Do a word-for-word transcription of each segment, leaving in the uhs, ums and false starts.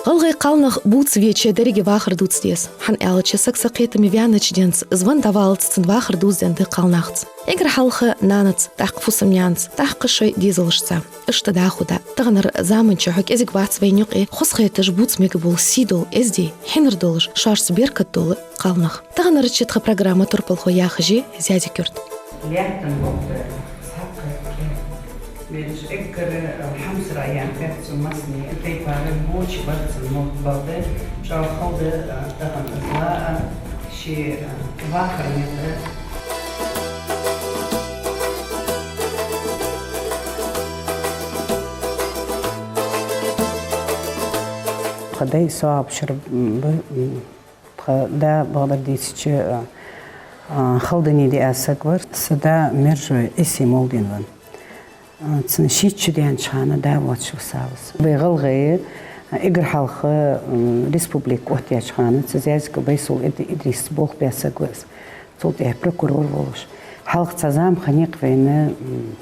ГӀалгӀай кхалнах бувцавеча, деррига вахар дувца деза. ХӀана аьлча, саг сакхетаме ваьннача денца, из венна дӀаваллалца цун вахар дувзаденна да кхалнаьхаца. Эггара хьалха наьнаца, тӀаккха фусам-наьнаца, тӀаккха шоай дезалашца. Иштта дӀахо да. Таханара заман чухь кӀезига бац вайна юкъе хоза хеташ, бувца мегаргбола сий дола, эздий, хьинар долаш, шоашца беркат дола кхалнах. Таханарча тха программа турпалхо яхаш я Зязик-Юрт. Лаьттан бокъо дар, цхьаккха кӀе. Бераш эггара хьамсара ян хет цу массане, тайпара боча бар цун мохк, бакъда чӀоагӀа хала да тахан из ла а, ший вахара метта. Тха дай соабашар ба, тха да, бакъдар дийцача, а, Халдани диа саг вар, са да Мержой Ӏийса молла денна венна. А, цун шийтта шу даьннача хана да воацаш висав из. Вай гӀалгӀай, а, эггара хьалха, м, республика оттаяьча хана цу Зязиков Байсолта Ид-, Идрисаца болх баь саг ва из. Цул тӀехьа прокурор волаш. Хьалха цхьа зама хиннай-кх вайна, м,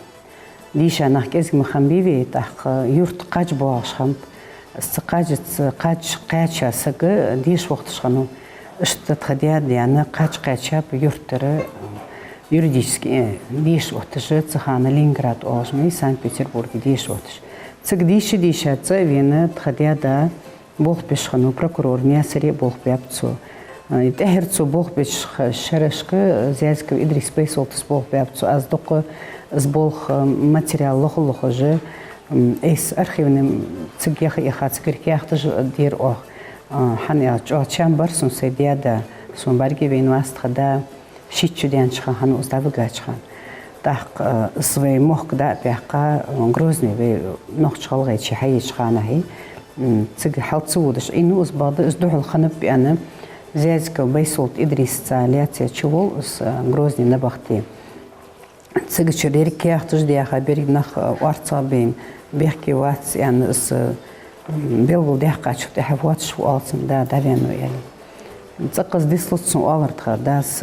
дийша нах кӀезига ма хиннабий вай, тӀаккха юрта кхаж боагӀаш хиннаб. Из цу кхажаца, кхаж кхаьча саг деша вахийташ хиннав. Иштта тха даь-даь кхаж кхаьчаб юртара, юридически, э, деша отташ, цу хана Ленинград оалаш ма вий, Санкт-Петербурге деша отташ. Цига дийша-дийша цӀа а вена, тха даь-да болх беш хиннав, прокурора Наьсаре болх баьб цо. Э, тӀехьара цо болх беча ха-, шерашка Зязиков Идриса Байсолтас болх баьб цо. Аз дукха из болх, э, материал лохал-лохаш, м, айса архивни цига яха-яха, цигара каьхаташ дир оаха. Э, хӀана аьлча, чӀоагӀа чам бар сона сай даь-да, сона бӀарга вайна васта тха да. Шийтта шу даьннача хана, хьан ус дӀавигача хана. ТӀаккха, э, из вай мохк дӀа а баьккха, э, Грозне вай нохч-гӀалгӀайче хьаеча хана хьи, м, цига хьал ца водаш Ӏийнав из, бакъда из духьал хиннаб аьнна, Зязиков Байсолта Идрисаца лаьца чувоал из, э, Грозне набахте. Цигача деррига каьхаташ даьха, берригаш нах, э, орцагӀа бейна, бехке вац аьнна, из, э, м, белгалдаьккхачул тӀехьагӀа воацаш ва оал цун да, дӀавеннав аьле. Цкъаза дицлуц цун оалар тха дас,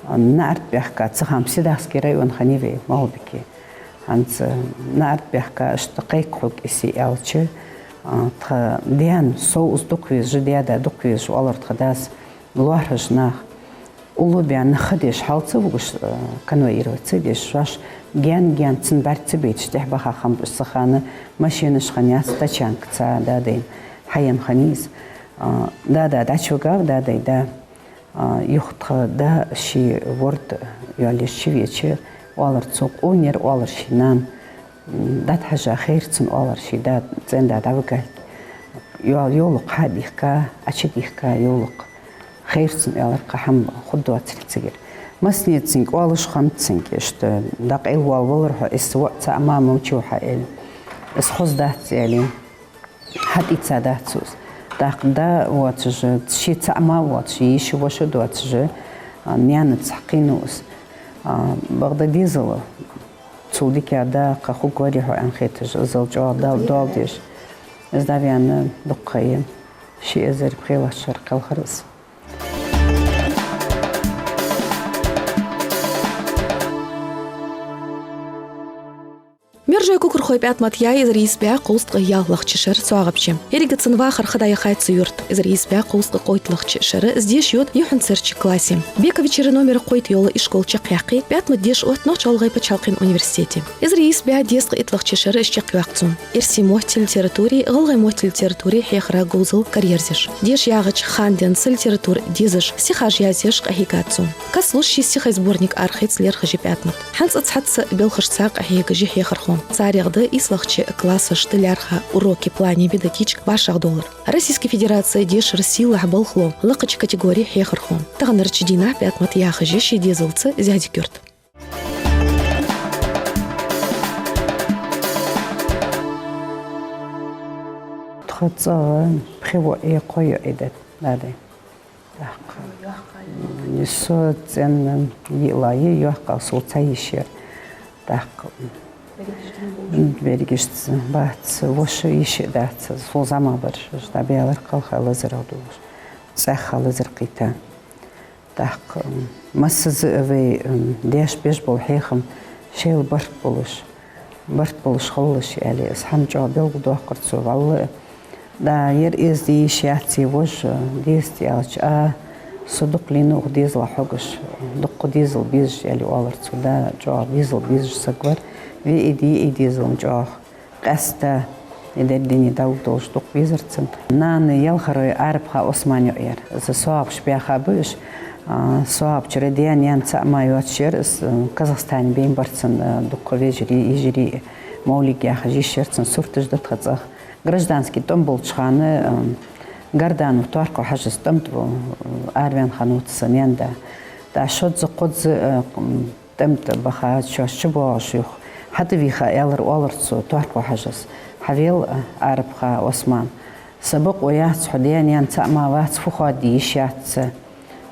а, наӀарга баьхка, цу хана Сидахский район хиннай вай, МагӀалбике. ХӀанз, а, наӀарга баьхка, иштта кхайкахо кӀиссий аьлча, а, тха даьна сов из дукха везаш, даь-да дукха везаш, оалар тха дас, лоархӀаш нах. Уллув баьнна ха деш, хьал ца вугаш, э, конвоировать ца деш, шоаш гаьна-гаьна цун бӀарга ца байташ, тӀехьа баха хиннаб уж цу хана, машинаш хиннаяц, тачанкаца, дадай, хьаена хиннай из. Э, да-да, дӀачувигав дадай, да. Э, юха тха да ший ворда йоалаеш чувеча, оалар цо, къонаяр, оалар, ший нана, м, дӀатӀахьежа, хайра цунна, оалар, ший да, цӀен-да дӀавигалга. Йо-, йолакх хьадийхка, Ӏочудийхка йолакх. Хайра цунна, аьлар, кхы хӀама хургдоацар цигара. Массане цунга оалаш хиннад цунга, иштта, дӀакъайлавала валар хьо, из воӀ цаӀ ма вац хьа, аьле. Из хоза дац, аьле. ХьатӀаийца дац цо из. ТӀаккха да воацаш, ший цаӀ ма воацаш, йиша-воша доацаш, а, наьнаца хьакхийнав из. А, бакъда дезал цул дикагӀа да, кхы хургварий хьо аьнна хеташ, иззал чӀоагӀа дал-, доал деш. Из дӀавена дукха ха я. Ши эзар пхелагӀча шера кхелхар из. Мержой Кукурхой ПӀаьтМат яьй эзар ийс бӀаь кхузткъеи ялхлагӀча шера ЦоагӀапче. Еррига цун вахар ха дӀаяхай цу юрта. Эзар ийс бӀаь кхузткъеи кхойтталагӀча шера из деша йода юхьанцарча классе. Бековичера номер кхойтта йола ишкол чакхъяьккхай ПӀаьтМата деша отт Нохч-ГӀалгӀай паччахьалкхен университете. Эзар ийс бӀаь дезткъеи итталагӀча шера из чакхъяккха цун. Эрсий мотт, литературеи гӀалгӀай мотт, литературеи хьехара говзал караерзаеш. Деша ягӀача хана денз литература дезаш, стихаш язъеш къахьийгад цо. Кастлуш ший стихай сборник арахийца лаьрхӀа я ПӀаьтМат. ХӀанз а цхьацца белхашца къахьегаш я хьехархо. Царех да ийслагӀча классашта лаьрхӀа «Уроки плане методичка» вӀашагӀдоллар. Российски Федераце дешара сийлахь балхало, лакхача категорий хьехархо. Таханарча дийнахьа ПӀаьтМат яхаш я ший дезалца Зязик-Юрта. Тха цӀагӀа пхи воӀи кхо йоӀи да, дадай. ТӀаккха. Со цӀен йиълагӀа я, йоккхагӀа сол цхьа йиша яр. ТӀаккха. Берригаш ца бац, воша, йиша а дац. Сол зӀамагӀбараш уж, дӀабаьлар кхалха лазарах долаш. ЦӀаьхха лазар кхийтта. ТӀаккха, м, массаза а вай, м, деш беш бола хьехам шоайла барт болаш, барт болаш хилалаш, аьле, из хӀама чӀоагӀа белгалдоаккхар цо, валлахӀи. Да, ер эздий йиш яц, вож, деза аьлча, а, со дукха лийннав укх дезала хьогаш, дукха дезал безаш, аьле оалар цо, да, чӀоагӀа дезал безаш саг вар, ве и ди, и дезал чӀоагӀа къаьстта, и деррига дунен дӀалургдолаш дукха везар цунна. Нана ялхарой Ӏарабхой Ӏусман йоӀ яр. Из соагӀапаш баьха ба уж, а, соагӀапчара даьна-наьна цаӀ мара йоацаш яр из, а, Казахстане бейна бар цун, а, дукха вежарий, йижарий, мовлиг яхаш йиш яр цун, сурташ да тха цӀагӀа. Гражданский тӀом болча хана, а, Гарданов Тоаркъо-Хьажас тӀом тӀа, а, араваьнна хиннав цун наьна-да. ТӀаккха шозза-кхозза, а, м, тӀом тӀа баха, шоаш чубоагӀаш юха хьатӀавийха, аьлар, оалар цо, Тоаркъо-Хьажас: «Хьавел, а, Ӏарабхой Ӏусман, са бокъо яц, хьо даьна-наьна цаӀ мара вац, фу хоададий йиш яц са».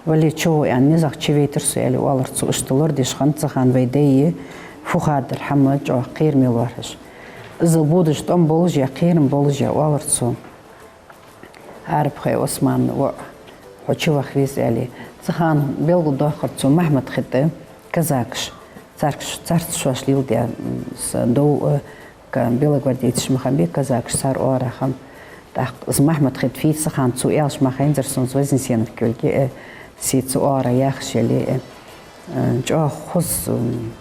«Вале, чу гӀо», аьнна, низагӀа чувайтар со, аьле оалар цо. Иштта лорадеш хиннад цу хана вай даьй фу хадар хӀама, чӀоагӀа кхераме лоархӀаш. Иззал бодаш тӀом болаш я, кхерам болаш я, оалар цо. Ӏарабхой Ӏусмана воӀ, хьо чуваха веза, аьле. Цу хана белгалдоаккхар цо Махьмад-Хита, казакаш, царкаш, царца шоаш леладаь, м, с-, дов, э, ка-, белогвардейцаш ма хиннабий казакаш, цар оагӀорахьа хиннаб. ТӀаккха из Махьмад-Хита фий цу хана, цо аьлча мара хайнзар сона, из Вознесеновка йолга, э, се цу оагӀорахьа яхаш яле, э, э, чӀоагӀа хоза, м,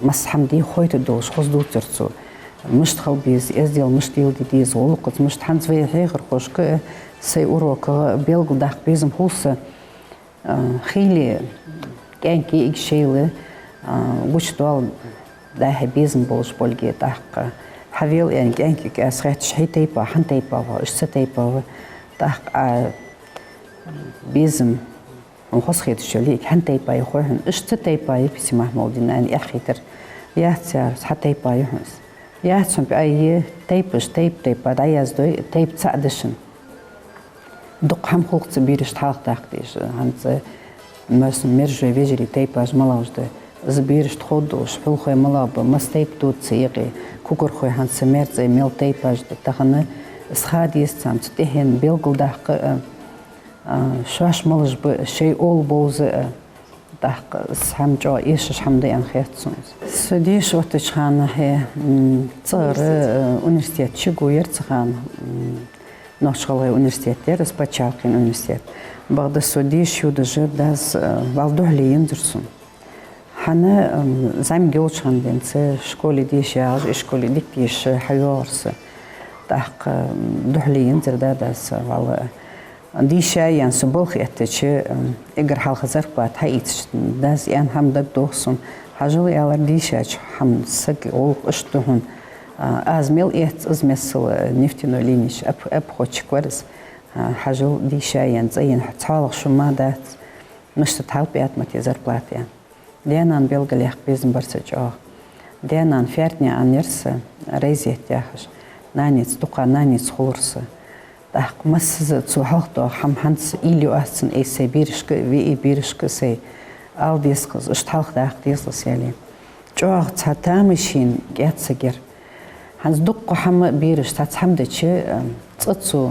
масса хӀама дий хойтаргдолаш хоза дувцар цо. Мишта хила беза, эздел мишта леладе деза, гӀулакхаца мишта, хӀанз вай хьехархошка, э, сай урокагӀа белгалдаккха безам хул са, а, хийла кӀаьнк йиӀиг шоайла, а, гучадоал дӀа-хьа безам болаш болга, тӀаккха хьавел, аьнна, кӀаьнк йиӀиг аз хаьттача, хьай тайпа, хьан тайпа ва, уж са тайпа ва, тӀаккха, а, безам хьона хоза хеташ йола йиӀиг хьан тайпа я хой хьона? Уж са тайпа я, Писи Махьмуддин, аьнна, эхь хийтар. Яц, яр, хьа тайпа я хьона из. Яц хьона, пӀа, е тайпаш, тайп-тайпара дӀаяздой, тайпа цаӀ да шун. Дукха хӀама хул-кх цу берашта хьалхадаккха дезаш, хӀанз мер-, мержой вежарий тайпаш малагӀаш да. Из берашта ховргдолаш, хьулхой малагӀа ба, масса тайпа да цу юкъе, кугархой, хӀанз са маьр-цӀай мел тайпаш да. Тахан из ха деза царна, цу тӀехьенна белгалдаккха, а, а, шоаш малаш ба, шоай овла бовза, а, тӀаккха из хӀама чӀоагӀа эшаш хӀама да аьнна хет сона. Со деша оттача хана, хье, м, цӀагӀара, э, университет чугу яр цу хана, м, Нохч-ГӀалгӀай университет яр из, паччахьалкхен университет. Бакъда со деша йодаш яр, дас, э, вӀалла духьале ензар сона. ХӀана, м, зӀамига йолча хана денз школе деша ягӀаш, ишколе дика деша хьайоагӀар со. ТӀаккха, м, духьале ензар да-дас, вӀалла. Деша яьнна со балха эттача, м, эггара хьалха зарплата хьаийцача, дас аьнна хӀама дагадох сона: «Хьажал, — аьлар, — дешача хӀама, сага гӀулакх иштта да хьона. А, аз мел эц, из мел села нефтяной линеш об-, обходчик вар из. А, хьажал, деша яьнна, цӀа яьнна, цхьоалагӀа шу ма дац, мишта да хьа пӀаьтамате зарплата», — аьнна. Даь-нана белгалъяккха безам бар са чӀоагӀа. Даь-нана Фаьртне Ӏаннар са, Райзет яхаш. Нанеца дукха, нанеца хулар са. ТӀаккха массаза цо хьалхадоагӀа хӀама хӀанз уйла ю аз цун, эй, сай берашка а, виъ берашка а сай, ала деза-кх из, иштта хьалхадаккха деза-кх из, яле. ЧӀоагӀа цхьа тамашийна кӀаьда саг яр. ХӀанз дукха хӀама бераш цхьацца хӀама дича, цкъа цо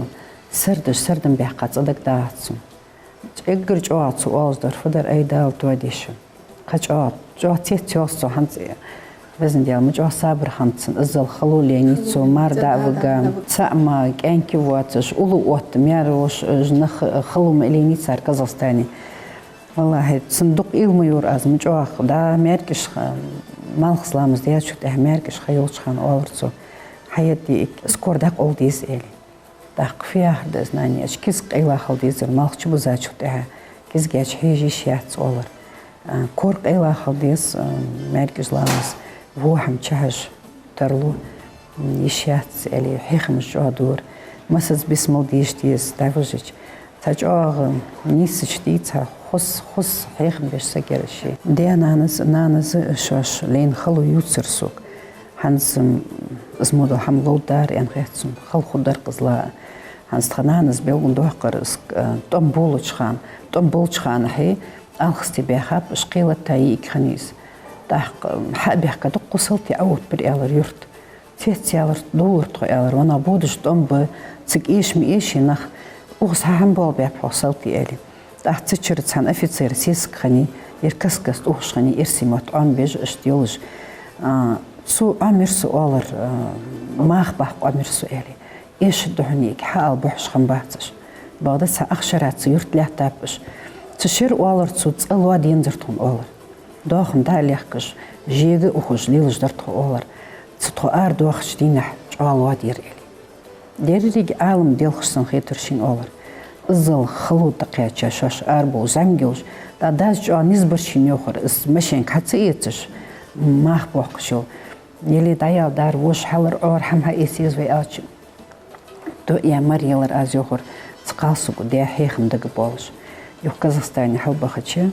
сардаш, сардам баьккха цкъа дагадоагӀац сона. Эггара чӀоагӀа цо оалаш дар фу дар, ай, Дала тоадеш. Кхы чӀоагӀа, чӀоагӀа цецйоагӀа со хӀанз, Везан Даьла, ма чӀоагӀа сабар хиннад цун, иззал хало лайнай цо, мар дӀа а вига, цаӀ мара кӀаьнк воацаш, уллув отта, маьр вош, уж нах, хало ма лайнай цар Казахстане. Валлахьи, цунна дукха уйла ма йора аз, ма чӀоагӀа, да, маьркӀаж ха, малхбуза ламаз даьчул тӀехьа маьркӀаж ха йолча хана оалар цо: «Хьаэдда йиӀиг, скоро дӀакъовла деза», — аьле. ТӀаккха фу яхар да из, нани, аьлча, кизга къайлагӀа хила дезар, малх чубузачул тӀехьа кизгача хьежа йиш яц, оалар. А, кора къайлагӀа хила деза, а, маьркӀаж ламаз, во хӀама чухьожа тарлу, м, йиш яц, аьле, хьехамаш чӀоагӀа дора. Массаза бисмал деша деза дӀавижача. Цхьа чӀоагӀа нийсача дий, цхьа хоза, хоза хьехам беш саг яр из. Даь-нанас, нанас шоаш лайна хало ювцар сога. ХӀанз, м, из мо дола хӀама ловргдар аьнна хет сона, хала хургдар-кх из ла. ХӀанз тха нанас белгалдоаккхар из, э, тӀом болча хана, тӀом болча хана хье, алхасте баьхаб, уж кхелатта йиӀиг хиннай из. ТӀаккха, м, хьа а баьхка, дукха салти Ӏоотбир, аьлар, юрта. Цецъялар, довлар тхо, аьлар, ванах бодаш тӀом ба, цига эша ма эший нах, укхаза хьа хӀама болх баьб хьох, салти, аьле. ТӀаккха цу чура цхьан офицера сесаг хиннай, ер каст-каста ухаш хиннай, эрсий мотт Ӏомабеш, иштта йолаш. А, цо Ӏомайир со, оалар, а, маха баккха Ӏомайир со, аьле. Эшаргда хьона, йиӀиг, хьаала бохьаш хиннабац уж. Бакъда цхьа ах шера цу юрта лаьттаб уж. Цу шера, оалар цо, цӀа лоа дензар тхона, оалар. Доахан дӀа а лехкаш, жега а ухаш лелаш дар тхо, оалар. Цу тхо арадоахача дийнахьа чӀоагӀа лоа дера, аьле. Деррига Ӏалам делхаш санна хетар шийна, оалар. Иззал хало тӀакхаьча шоаш арабовла зӀамига йолаш, тӀаккха дас чӀоагӀа низ бар шийна, йоахар, из машенга хьа ца эцаш, маха боаккхаш йола. Яле дӀаяла дар, воша хьалар, оара хӀама хьаэца еза вай аьлча, тоъяь мара елар аз, йоахар, цу кхалсаго даь хьехам дагабоалаш. Юха Казахстане хьалбахача,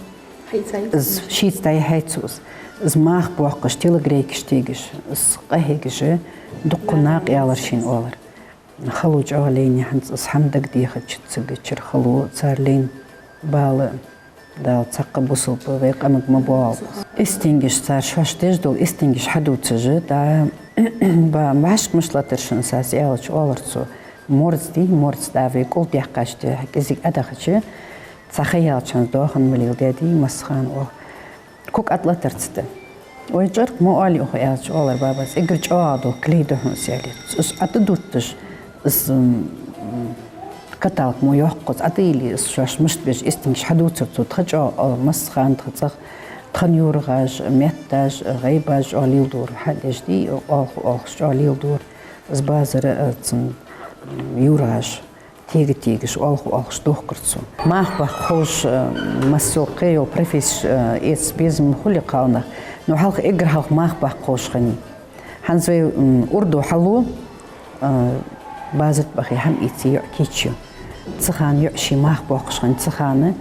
из шийца дӀаяхьай цо из. Из маха боаккхаш, телогрейкаш тегаш, из къахьегаш, дуккха накъаялар шийна, оалар. Хало чӀоагӀа лайнай хӀанз, из хӀама дагадехача, цигачара хало, цар лайна бала. Дала цхьаккха бусалба вай къамага ма боагӀалба. Истингаш, цар шоаш деш дола истингаш хьадувцаш, тӀаккха ба, вӀашка мишта латар шун аз аьлча, оалар цо, морза дий, морза, тӀаккха вай кӀулдаккхаш де кӀезига Ӏодахача, цхьа ха яьлча хӀанз, доахан ма леладаьдий, массахана, оаха, ког ӀотӀалатар цу тӀа. Вай чӀарг ма оалий оаха, аьлча, оалар бабас, эггара чӀоагӀа дола клей да хьона, аьле. Из ӀотӀадувтташ, из, м, каталка мо йоккхуз ӀотӀайилле, из шоаш мишта беш истингаш хьадувцар цо, тха чӀоагӀа, а, массахана тха цӀагӀа, тхан юргӀаш, метташ, гӀайбаш чӀоагӀа леладора, хьадеш дий, оалхаш, оалхаш чӀоагӀа леладора. Из базар, а, цун, м, юргӀаш. Тега-тегаш, оалха-оалхаш дохкар цо. Маха боаккха ховш, э, массайолча кхыйола профессеш, э, эца безам хуле кхалнаха, но хьалха, эггара хьалха маха боаккха ховш хиннай. ХӀанз вай, м, урдо хьалу, э, базар тӀа бахе хӀама ийце йоӀ кийчо. Цу хана йоӀ ший маха боаккхаш хиннай, цу хана,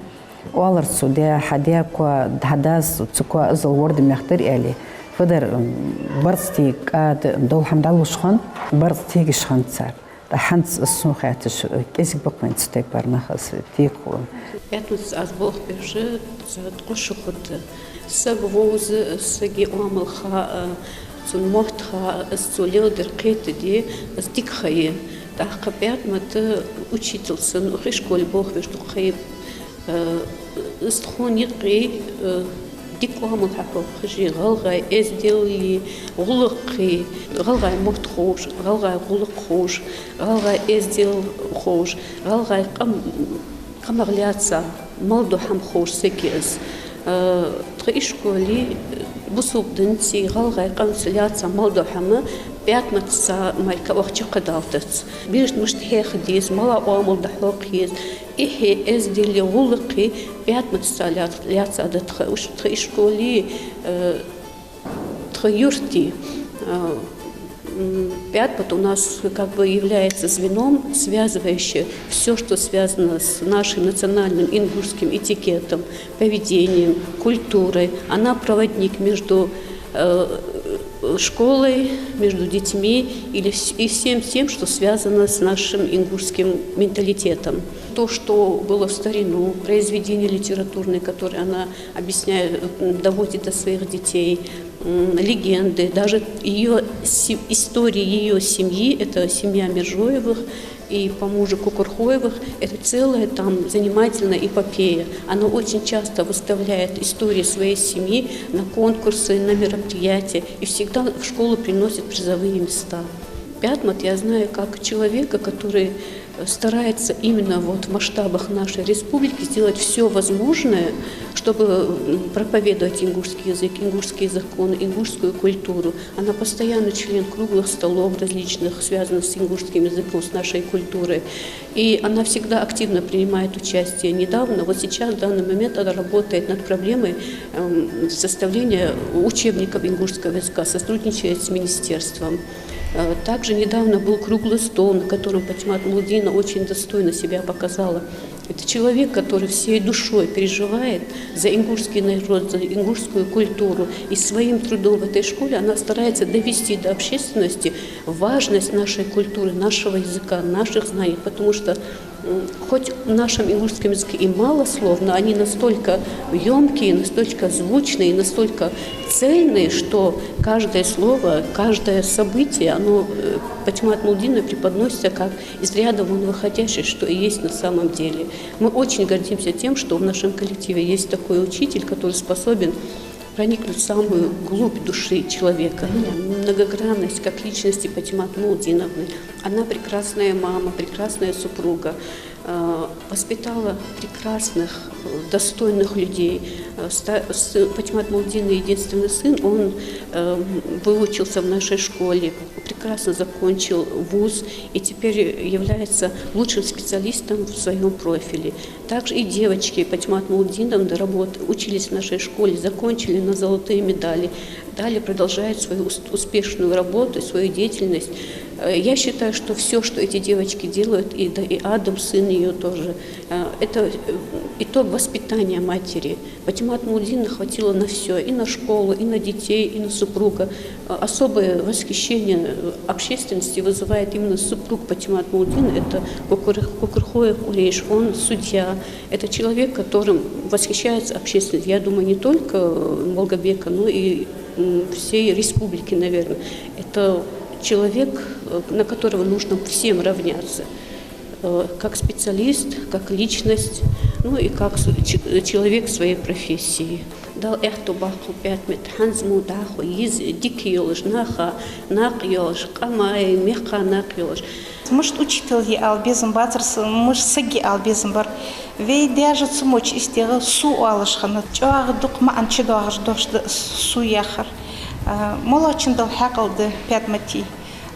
оалар цо, даь, хьа даь коа, хьа дас цу коа иззал ворда мехтар, аьле. Фу дар, м, барзкъа тега кӀада, дола хӀама дӀалуш хиннад, барзкъа тегаш хиннад цар. ТӀаккха хӀанз аз, сона хаьттача, кӀезига ба-кх вайна цу тайпара нах, аз текху. Пятница аз болх беш, цу ткъо шу хургда. Саг вовза, сага оамал хаа, цун мотт хаа, аз цо леладер кхетаде, аз дика ха я. ТӀаккха Пятница учитель санна укх школе болх беш дукха ха я. Э, из тхона юкъе, э, дика оамал хьахьокхаш, гӀалгӀай эздели, гӀулакхи, гӀалгӀай мотт ховш, гӀалгӀай гӀулакх ховш, гӀалгӀай эздел ховш, гӀалгӀай къам-, къамах лаьца мел дола хӀама ховш саг я из. Э, тха школе, э, бусалба динцеи гӀалгӀай къамца лаьца мел дола хӀама Пятницаца мара оаха чакхдалийтац. Берашта мишта хьеха деза, мала оамал дӀахьокха еза, эхьи, эздели, гӀулакхи Пятницаца лаьц-, лаьца да тха уш-, тха школе, э, тха юрте. Э, м, Пятница у нас как бы является звеном, связывающее всё, что связано с нашим национальным ингушским этикетом, поведением, культурой. Она проводник между, э, школой, между детьми или вс-, и всем тем, что связано с нашим ингушским менталитетом. То, что было в старину, произведения литературные, которые она объясняет, м, доводит до своих детей, м, легенды, даже её си-, истории её семьи, это семья Мержоевых и по мужу Кукурхоевых, это целая там занимательная эпопея. Она очень часто выставляет истории своей семьи на конкурсы, на мероприятия, и всегда в школу приносит призовые места. Пятница я знаю как человека, который, э, старается именно вот в масштабах нашей республики сделать всё возможное, чтобы, м, проповедовать ингушский язык, ингушские законы, ингушскую культуру. Она постоянный член круглых столов различных, связанных с ингушским языком, с нашей культурой. И она всегда активно принимает участие. Недавно, вот сейчас, в данный момент, она работает над проблемой, эм, составления учебников ингушского языка, сотрудничает с министерством. Э, также недавно был круглый стол, на котором Патимат Мулдина очень достойно себя показала. Это человек, который всей душой переживает за ингушский народ, за ингушскую культуру. И своим трудом в этой школе она старается довести до общественности важность нашей культуры, нашего языка, наших знаний, потому что, м, хоть в нашем ингушском языке и мало слов, но они настолько ёмкие, настолько звучные, настолько цельные, что каждое слово, каждое событие, оно, э, Патимат Мулдина преподносится как из ряда вон выходящее, что и есть на самом деле. Мы очень гордимся тем, что в нашем коллективе есть такой учитель, который способен Проникнуть в самую глубь души человека. Многогранность как личности Патимат Мулдиновны. Она прекрасная мама, прекрасная супруга, э, воспитала прекрасных, э, достойных людей. Э, ста-, с-, Патимат Мулдин, единственный сын, он, э, выучился в нашей школе, прекрасно закончил вуз и теперь является лучшим специалистом в своём профиле. Также и девочки Патимат Мулдиновны работ-, учились в нашей школе, закончили на золотые медали. Далее продолжают свою ус-, успешную работу, свою деятельность. Э, я считаю, что всё, что эти девочки делают, и, да, и Адам, сын её тоже, э, это, э, итог воспитания матери. Патимат Мулдиновны хватило на всё: и на школу, и на детей, и на супруга. Э, особое восхищение, э, общественности вызывает именно супруг Патимат Мулдиновны, это Кукур-, Кукурхоев Курейш, он судья. Это человек, которым восхищается общественность. Я думаю, не только, э, Малгобека, но и, м, всей республики, наверное. Это человек, э, на которого нужно всем равняться. Э, как специалист, как личность, ну и как с-, ч-, человек своей профессии. Дала аьттув боаккхалба, Паьтмат, хӀанз мо дӀахо из дика йолаш, наха накъа йолаш, къамаьл, мехка накъа йолаш. Мишта учитель я ала безам бацар са, мишта саг я ала безам бар. Вай даьша цу моча истегӀа со оалаш хиннад, чӀоагӀа дукха маӀан чудоагӀаш дош да со яхар. А, моллагӀчун Дала хьаькъал да Паьтмата.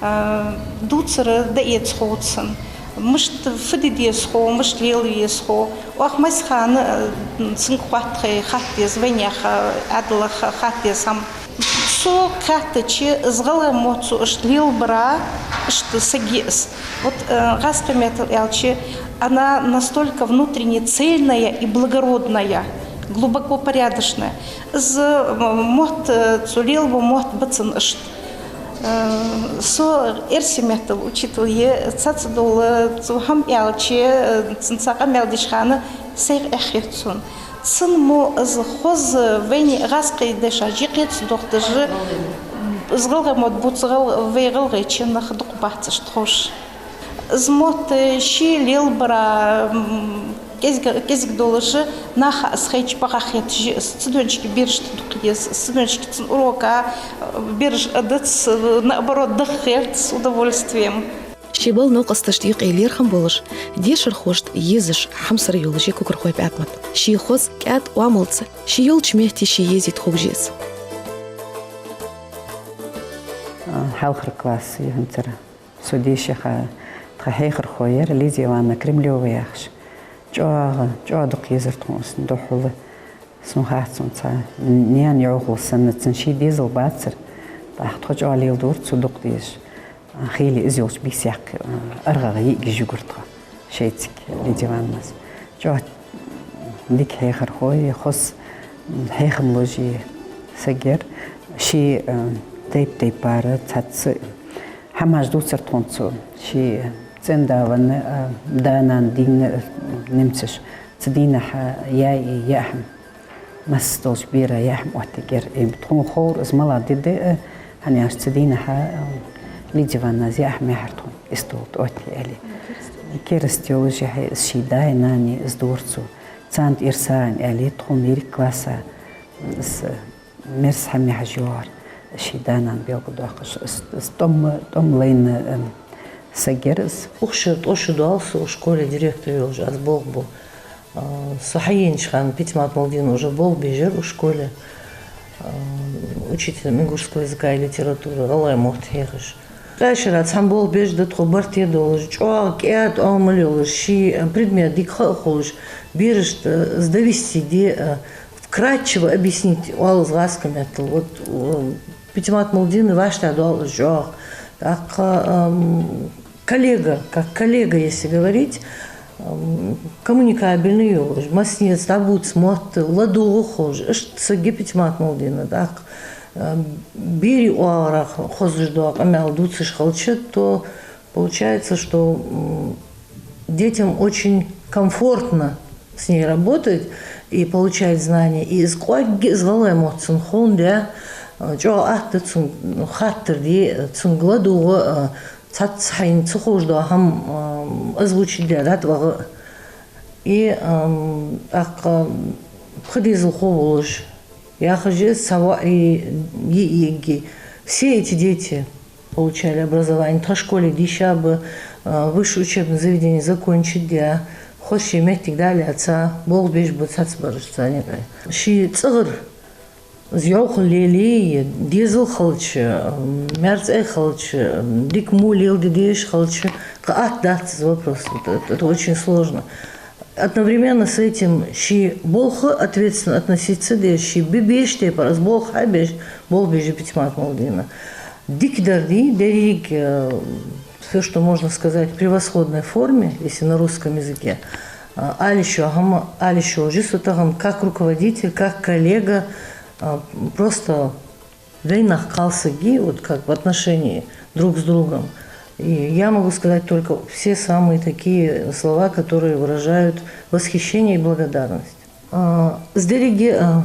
А, дувцар дӀаэца ховц цунна. Мишта фу де деза хов, мишта лела веза хов. Оаха массахана, а, цунга хатта хатта деза, вайнаьха Ӏаьдалах хатта деза хӀама. Цо кхаьчача, из гӀалгӀай мотт цо иштта лелабара, иштта саг я из. Вот, э, гӀазкхий меттала аьлча, она настолько внутренне цельная и благородная, глубоко порядочная. Из, э, мотт, э, цо лелабу мотт ба цун иштта. Э, со эрсий меттала учитель я, цхьацца дола цо хӀама аьлча, э, цунца къамаьл деча хана сайх эхь хет сона. Цун мо из хоза вайна гӀазкхий дешаш юкъе ца дохийташ, из гӀалгӀай мотт бувца гӀал-, вай гӀалгӀайчен нах дукха бац иштта ховш. Из мотт ше лелабара, м, кӀезига-, кӀезига долаш, наха из хайча бакъахьа хеташ я из, цудухьа берашта дукха еза из, цудухьа цун урока, э, бераш а дац, э, наоборот, даха гӀерт с удовольствием. Ше бола новкъосташта юкъе лерхӀам болаш, дешархошта езаш хьамсара йолаш я Кукурхой Паьтмат. Ше хоза кӀаьда оамалца, ше йолча метте ше езийта ховш я из. Хьалхара класс я хӀанзара. Со дешаха тха хьехархо яр Лидия Ивановна Кремлёва яхаш. ЧӀоагӀа, чӀоагӀа дукха езар тхона из духьала. Сона хац, цунца наьна йӀовхал санна, цун ший дезал бацар. ТӀаккха тхо чӀоагӀа леладора цо дукха дезаш. Хийла из йолча бийса яккха, аргӀагӀа йиӀигаш югар тхо шайцига Лидия Ивановнас. ЧӀоагӀа дика хьехархо я, хоза хьехам луш я саг яр. Ше, э, тайп-тайпара цхьацца хӀамаш дувцар тхона цо. Ше цӀен-да венна, э, да-нана дийна, э, немцаша, цу дийнахьа яь, яа хӀама, масса долча бера яа хӀама оттаергьяр. Э, тхона ховра из малагӀа ди да, э, хӀана аьлча цу дийнахьа, э, Лидия Ивановнас яа хӀама яхьар тхона, из дола тӀа оттае аьле. Кераста йолаш яхье из ший даи нанеи, из дора цо. Царна тӀера сагӀийна аьле, тхона еррига класса из мерза хӀама яхьаш йоагӀар, ший да-нана белгалдоаккхаш, из, из тӀом, тӀом лайна, эм, саг яр из. Укх шера ткъо шу доал со школе директор йолаш, аз болх бу. А, со хьаеннача хана Патимат Мулдиновна уже болх беш яр укх школе. А, учителем ингушского языка и литературы, гӀалгӀай мотт хьехаш. Ткъаь шера цхьана болх беш да тхо барт а долаш, чӀоагӀа кӀаьда оамал йолаш, ший предмет дика ха а ховш, берашта, э, довести де, э, вкратчиво объяснить оал из гӀазкхий меттала. Вот, э, Патимат Мулдиновна вӀаштӀехьадоал из чӀоагӀа. ТӀаккха, эм, коллега, как коллега, если говорить, эм, коммуникабельный йолаш, массанеца дӀабувца мотт, ладувгӀа ховш, иштта саг я Патимат Мулдиновна. ТӀаккха, эм, берий оагӀорахьа хозаш дола къамаьл дувцаш хилча, то получается, что, м, детям очень комфортно с ней работать и получать знания. И из кӀоаргга из гӀалгӀай мотт цунна ховндаь, э, чӀоагӀа атта да цунга хаттар де, цунга ладувгӀа, э, цхьацца хьайна ца ховш дола хӀама, эм, озвучить де дӀатӀаваха. И, эм, тӀаккха пхи дезалхо волаш, Яхаш я из, цхьа воӀ йиъ йиӀиги. Все эти дети получали образование. Тха школе дийша ба, а, высшее учебное заведение закончить даь, хоза ший моттиг дӀалаьца, болх беш ба цхьаццабараш царна юкъе. Ший цӀагӀара из йӀовхал лелае, дезал хилча, м, маьрцӀа хилча, м, дика мо леладе дезаш хилча, кхы атта дац из вопрос. Это, это очень сложно. Одновременно с этим ший болха ответственно относиться деза, ший бе-, беш тайпара из болх хьабеш, болх беш я Питмат Малдина. Дикадар дий, деррига, э, всё, что можно сказать, в превосходной форме, если на русском языке. А, ала йиш йола хӀама ала йиш йолаш я со тахан как руководитель, как коллега, а, просто вайнаьха кхалсаг я, вот как в отношении друг с другом. И я могу сказать только все самые такие слова, которые выражают восхищение и благодарность. А, из деррига, а,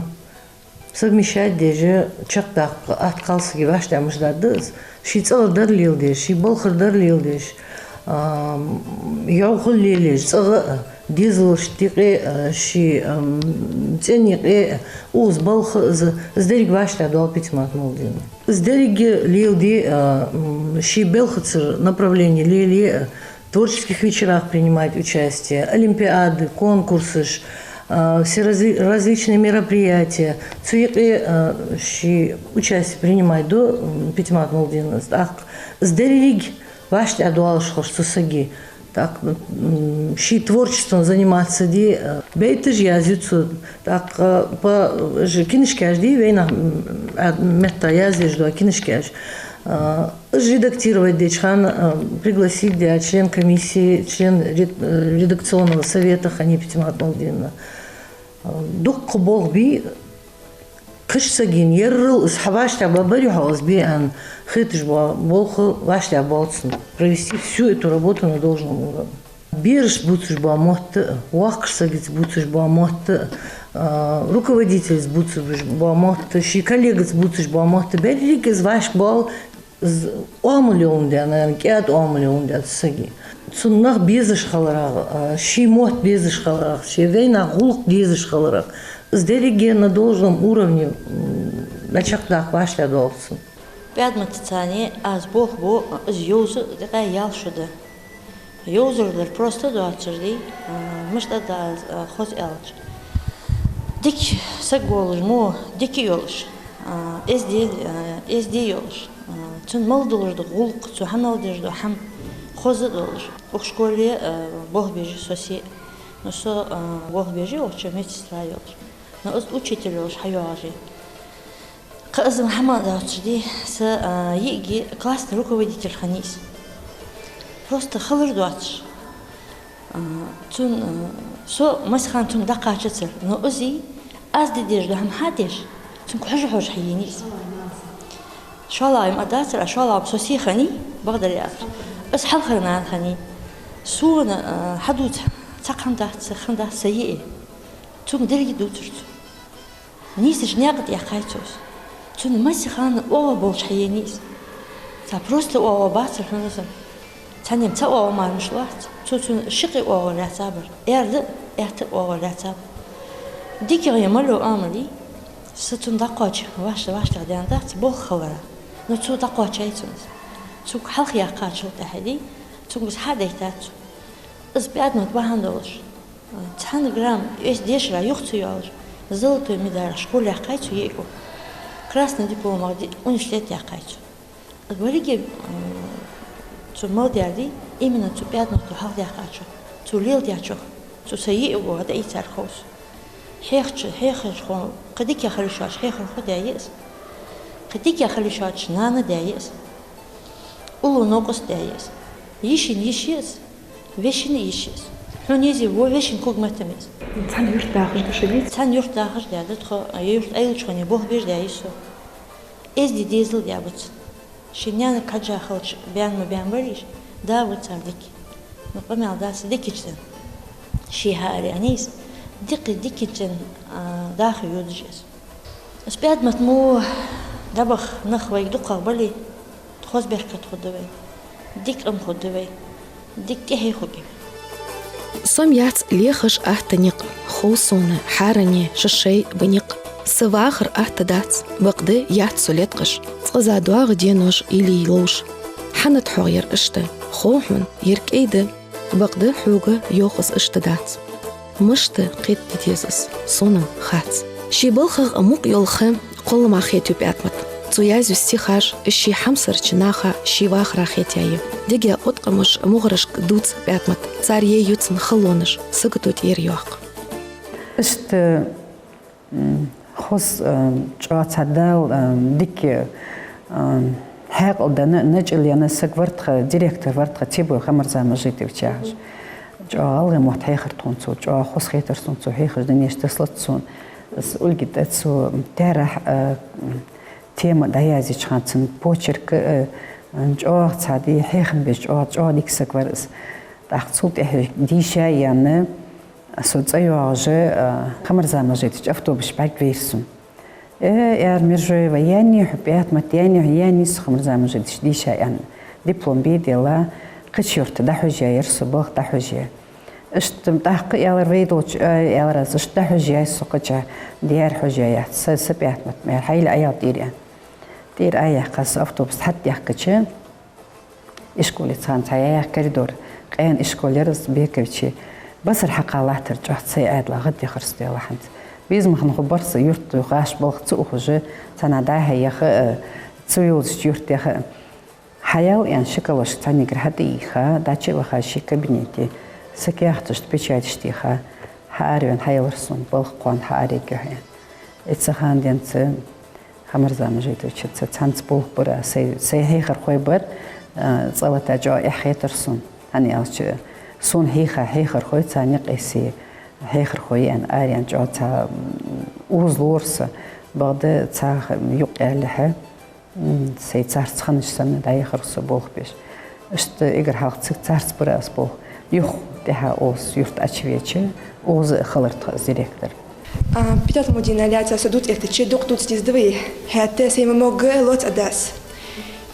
совмещать деш, чакхдаккха атта кхалсага вӀаштӀехьа мишта даргда из. Ший цӀагӀара дар леладеш, ший балхара дар леладеш, ам, йӀовхал лелаеш, цӀагӀа а, дезалашта юкъе а, ший, ам, цӀен юкъе а, укхаза балха а, из, из деррига вӀаштӀехьа доал Питмат Малдина. Из деррига леладе а, м, ший белхацара направление лелае а, творческих вечерах принимать участие, олимпиады, конкурсаш, а, все разли-, различные мероприятия. Цу юкъе, а, ший участие принимать ду, м, Питмат Малдина. ТӀаккха из деррига вӀаштӀехьа доалаш хилча цу сага, тӀаккха, м, ший творчеством заниматься де, а, байташ язъю цо, тӀаккха по-, ж-, кинашкаш дий вайнаьха, м, а, метта язъеш дола кинашкаш. А, уж редактировать деча хана, а, пригласить даь член комиссии, член ред-, э, редакционного совета хиннай Питмат Малдина. А, дукха болх бий, кхыча сага, ерригал из хьа вӀаштӀехьа ба, барий хьо из бе аьнна, хеташ бола болх вӀаштӀехьа боал цун. Провести всю эту работу на должном уровне. Берашца бувцаш бола мотт а, воккхача сагаца бувцаш бола мотт а, а, руководительца бувцаш бола мотт а, ший коллегаца бувцаш бола мотт а, берригаш из вӀашкабоал, из оамал йоландаь, наверное, кӀаьда оамал йоландаь цу сага. Цунна нах безаш хиларах, а, ший мотт безаш хиларах, ший вайнаьха гӀулакх дезаш хиларах, из деррига на должном уровне, м, чакхдаккха вӀаштӀехьа доал цун. ПӀаьдматаца цхьана аз болх бу, из йовза, тӀаккха ял шу да. Йовзар дар просто доацар дий, а, мишта да аз, а, хоза аьлча. Дика саг волаш мо, дика йолаш, а, эздий, а, эздий йолаш, а, цун мел долаш да гӀулакх, цо хьа мел деш да хӀама хоза долаш. Укх школе, а, болх беш я со се. Но со, а, болх беш я укх чу медсестра йолаш. Но из учитель йолаш хьайоагӀаш я. Кхы из хӀама доацаш дий, са, а, йиӀиги классный руководитель хиннай из. Просто хилар доацаш. А, цун, а, со массахана цунга дӀакхачацар. Но из аз де дезаш да хӀама хьадеш, цунга хьожа-хьожа хьаенай из. ШоллагӀа-м а дацар, а шоллагӀа-м со се хиннай, бакъдар аьлча. Из хьалхара нана хиннай. Сона, а, хьадувца цхьаккха хӀама дац, цхьаккха хӀама дац са йиӀиг. Цунга деррига дувцар цо. Нийсача наькъа тӀа яьккхай цо из. Цун массахана оагӀув болаш хьаенай из. Цхьа просто оагӀув бацар хьона из. Цхьанне-м цхьа оагӀув мара мишта лоац. Цо цун ши къе оагӀув лаьцабар. Аьрда а, аьтта а оагӀув лаьцабар. ДикагӀа мел йола оамал я, са цунна дӀакхоаче вӀашта-, вӀаштӀехьа даьннадац, болх хиларах. Но цо дӀакхоачай цунна из. Цунга хьалха яьккхачул тӀехьагӀа дий, цунга из хьа а дайтац цо. Из пӀаьдмат бахьан долаш, цхьан грамм эс дешара юха ца йоалаш, золотой медалах школа яьккхай цо йиӀиго. Красный дипломах ди-, университет яьккхай цо. Из беррига, м, цо мел даьр дий, именно цу пӀаьдмато хьалха даьккхачох, цо леладаьчох, цу са йиӀиго дӀаийцар хов со. Хьехача, хьехархо, кхы дика хила йиш йоацача хьехархо даь я из. Кхы дика хила йиш йоацача нана даь я из. Уллув новкъост даь я из. Йишин йиша я из. Вешин йиша я из. Хьона езий во вешин ког меттам я из. Цхьан юрта дахаш да шо, дий? Цхьан юрта дахаш даьр да тхо, е юрт Ӏойиллача хана болх беш даь я из со. Эздий дезал даь ба цун. Ший наьнага хьежжа хилча баьнна ма баьннабарий уж, да ва цар дика. Ну, къамаьл дац, дикача цӀен. Ший хьаараваьннай из. Дика, дикача цӀен, а, даха йодаш я из. Из пӀаьдмат мо дӀабаха нах вайга дукхагӀа бале, хоза беркат хургда вай, дика къам хургда вай, дика тӀехье хургья вай. Со-м яц лехаш атта никъ, хов сона хӀаране шоай ба никъ. Са вахар атта дац, бакъда яц со леткъаш, цкъаза доагӀа денош илли ловш. Хьанад хьогӀ ер иштта, хов хьона, ер кӀай да, бакъда хьога йоах из иштта дац. Мишта кхетаде деза из, сона-м хац. Ший балхах мукъа йола ха кхоллама хетаю ПаьтӀмата. Цо язъю стихаш ший хьамсарча наха ший вахара хетаяь я. Дега откъамаш мугӀарашка дувц ПаьтӀмата, цар яь я цун халонаш, сагото тӀера йоаккх. Иштта, м, хоза, м, чӀоагӀа цхьа Дала, м, дика, м, хьаькъал даь, начӀал яь саг вар тха, директор вар тха Цебой Хамарза Мажитович яхаш. ЧӀоагӀа гӀалгӀай мотт хьехар тхона цо, чӀоагӀа хоза хетар сона цо хьехаш динеш, тесалац сона. Из Ольга тӀа цо таьрахь, э, тема дӀаязъеча хана цун почерк, э, чӀоагӀа цхьа ди хьехам беш, чӀоагӀа, чӀоагӀа дика саг вар из. ТӀаккха цул тӀехьа дийша а яьнна, со цӀа йоагӀаш, э, Хамарза Мажитовича автобус бӀаргавайра сона. Э, аьлар Мержоева, яьннай хьо, ПаьтӀмат, яьннай хьо, яьннай со, Хамарза Мажитовича, дийша а яьнна. Диплом бе а делла, кхыча юрта дӀахьожаяьяр со, балха дӀахьожаяь. Иштта тӀаккха аьлар вай долча, э, аьлар аз, иштта дӀахьожаяьй со кхычахьа, дера хьожаяьяц, са, са ПаьтӀмат, ма аьлар, хьайла Ӏаяла тӀера, аьнна. ТӀера Ӏаяьккха со автобус хьатӀадаьхкача, ишколаца хана цхьа яьха коридор, къаьна ишкол яр из Бековичий, басар хьакха латтар чӀоагӀа цай Ӏаьдала гӀадъяхар со, Даьла хьанца. Безам хинна хургбар са юрта гӀаш балха ца ухаш, цхьаннахьа дӀа-хьа яха, э, ца йолча юрта яха. Хьаяла, аьнна, ши калошка цхьаннегара хьатӀайийха, дӀачу а ваха ший кабинете, са каьхаташта печаташ теха, хьаараваьнна хьаелар сона, балха кхоана хьаарергья хьо, аьнна. Из цу хана денз Хамарза Мажитовичаца цхьанца болх бир аз, сай, сай хьехархой бар, а, цӀавата чӀоагӀа эхь хетар сона. ХӀана аьлча, сона хьийха хьехархой, царна юкъе сай хьехархой я аьнна, араяьнна чӀоагӀа цхьа, м, укхаза лора со, бакъда цар юкъе ялалехьа, м, сай царца хиннача санна дӀаяхар со болх беш. Иштта эггара хьалха цига царца бир аз болх. Юха тӀехьа укхаза юрта Ӏочувеча, укхаза а хилар тха из директор. А, ПаьтӀматдина лаьца со дувца эттача, дукха дувца деза да вай, хӀаьта сай ма могга лоац а дас.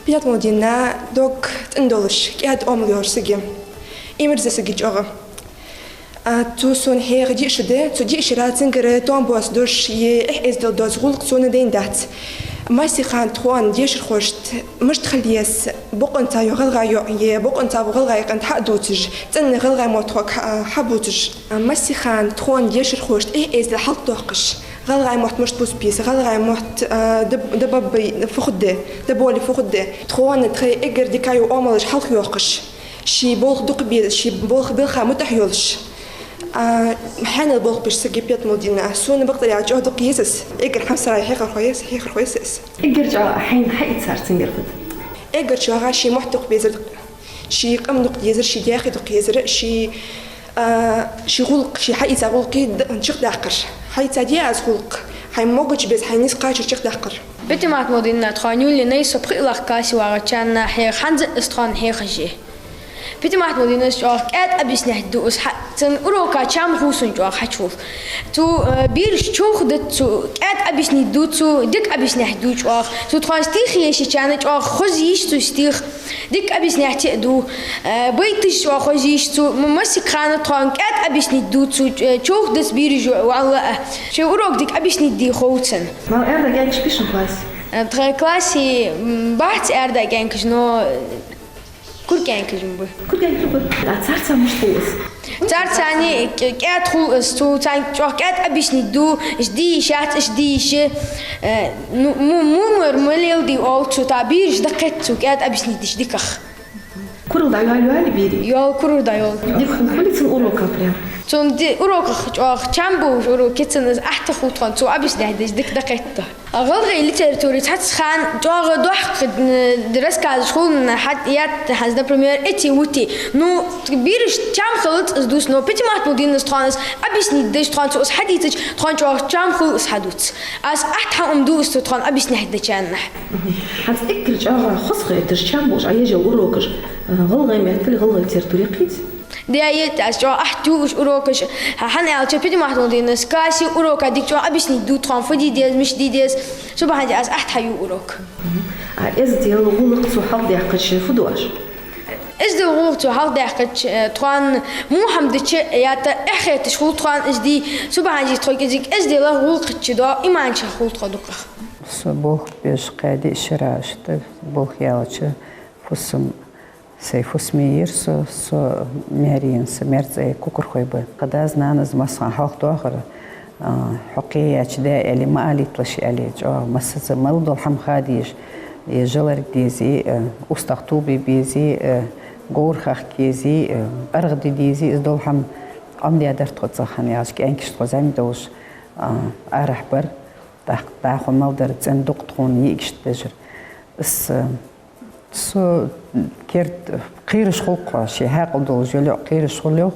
ПаьтӀматдина дог цӀена долаш, кӀаьда Ӏомал йолаш саг я. Имрза саг я чӀоагӀа. А, цо сона хьеха диъаш да, цу диъашта цунгара тоам боацаш дош, е эхь-эздел доаца гӀулакх сона дайна дац. Массе хана тхона дешархошта мишта хила еза, бокъонца йола гӀалгӀай йоӀ е бокъонца вола гӀалгӀай къинт хьа а дувцаш, цӀена гӀалгӀай мотт хьа-, хьабувцаш. А, массе хана тхона дешархошта эхь-эздел хьалтӀадоаккхаш, гӀалгӀай мотт мишта бус бийса, гӀалгӀай мотт, а, даб-, дабаббай фу хургда, даболе фу хургда. Тхона тхоай эггара дика йола Ӏомалаш хьалхайоаккхаш, ший болх дукха беза, ший болх белха мутӀахьа йолаш. А, хьаьнала болх беш саг я ПаьтӀматдина. Сона бакъдар аьлча чӀоагӀа дукха еза из. Эггара хьамсара хьехархо я из, хьехархо я из. Эггара чӀоагӀа хьайна хьаийцар цунгара фуд? Эггара чӀоагӀа ший мотт дукха безар, ший къам дукха дезар, ший даьхе дукха езар, ший, а, ший гӀулакх, ший хьаийца гӀулакх д-, чакхдаккхар. Хьаийцаде аз гӀулакх, хьайна могача беза, хьайна низ кхоачар чакхдаккхар. ПаьтӀматдина тхона юлле най, со пхелагӀча классе вагӀача хана хьеха, хӀанз а из тхона хьехаш я. ПаьтӀматдинас чӀоагӀа кӀаьда объяснять ду из, хьа-, цун урока чам хул сона чӀоагӀа хьачувуллар. Цо, э, бераш човхадац, цо кӀаьда объяснить ду, цо дика объяснять ду чӀоагӀа. Цо тхона стих ешача хана чӀоагӀа хоза йийш цо стих, дика объяснять а ду. Э, байташ чӀоагӀа хоза йийш цо, м-, массе хана тхона кӀаьда объяснить ду цо, э, човхадац бераш, валлахӀи. Ший урок дика объяснить де хов цунна. Мала аьрда кӀаьнкаш бий шун классе? Э, тха классе, м, бац аьрда кӀаьнкаш, но, э, кура кӀаьнкаш ба. Кура кӀаьнкаш ба. А царца мишта хул из? Царца ни кӀ-, кӀаьда хул из, цо царна чӀоагӀа кӀаьда объяснить ду, иштта де йиш яц, иштта де йиш я. Э, ну, му-, му мар ма леладе оал цо, тӀаккха бераш дӀакхет цо кӀаьда объяснить дича дикагӀа. Курал дӀайоалаю берий? Йоал, курал дӀайоал. Дика хул хулий цун уроках прям? Цун ди-, уроках чӀоагӀа чам болаш урок я цун, из атта хул тхона, цо объяснять дича дика дӀакхет. ГӀалгӀай литературе цхьацца хана чӀоагӀа доккха, м, рассказаш хул хьаэтта, хӀанз, например, эти-ути. Ну, бераш чам хилац из дувца, но ПаьтӀматдинас тхона из объяснить дича, тхона цо из хьадийцача, тхона чӀоагӀа чам хул из хьадувца. Аз атта хьаум ду из цо тхона объяснять деча хана. Мгм. ХӀанз эггара чӀоагӀа хоза хеташ, чам болаш Ӏа еш йола урокаш, э, гӀалгӀай меттала, гӀалгӀай литература я, кхы? Да, е, аз чӀоагӀа атта ю уж урокаш. ХӀа-, хӀана аьлча ПаьтӀматдинас классе урока дика чӀоагӀа объяснить ду тхона, фу де деза, мишта де деза. Цу бахьан долаш аз атта хьаю урок. Мгм. А эздел, гӀулакх цо хьалдаьккхача фу ду оаш? Эздел гӀулакх цо хьалхадаьккхача, э, тхона мухьамдача ята эхь хеташ хул тхона из дий, субхьанажи тхо кӀезига эзделах гӀулакхача доагӀа иманчах хул тхо дукхагӀа. Со болх беш кхаь-диъ шера иштта болх яьлча, фусам, сай фусаме йир со, со маьре енна, са маьр-цӀай Кукурхой ба. Тха дас-нанас массахана хьалхадоахар, а, хьо кхеяьча даь аьле, ма алийталаш аьле, чӀоагӀа массаза мел дола хӀама ха дезаш, е жаларг дезе, э, устагӀа тоба е безе, э, говр хахка езе, э, аргӀа де дезе, из дола хӀама Ӏомадаьдар тхо цӀагӀа, хӀана аьлча кӀаьнкаш тхо зӀамига долаш, а, арахьа бар, тӀаккха дӀахо мел дар цӀен дукха тхона йиӀигашта дежар. Из, э, Со керда кхераш хул-кх хьо, ший хьаькъал долаш йола йоӀ кхераш хул йоах,